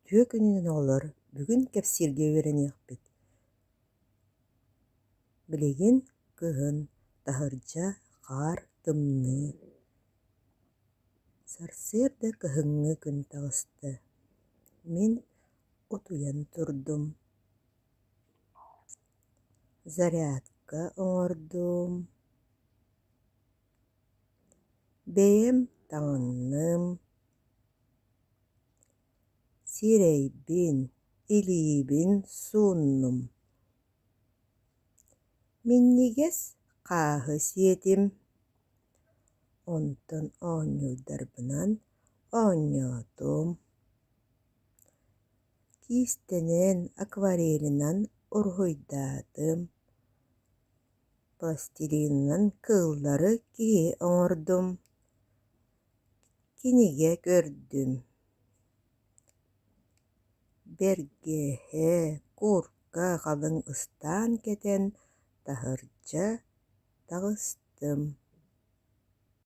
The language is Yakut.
Үтүө күнүнэн оҕолор, бүгүн кэпсииргэ үөрэниэхпит. Билигин кыһын, таһырдьа хаар тымныы. Сарсыарда кыһыҥҥы күн таҕыста. Мин утуйан турдум. Зарядка оҥордум. Бэйэм таҥынным. Сирэйбин, илиибин сууннум, минньигэс хааһы сиэтим, онтон оонньуурдарбынан оонньоотум, киистэнэн акварелинан уруһуйдаатым, пластилинынан кыыллары киһи оҥордум, Кинигэ көрдүм, бэргэһэ, куурка халыҥ ыстаан кэтэн таһырдьа таҕыстым.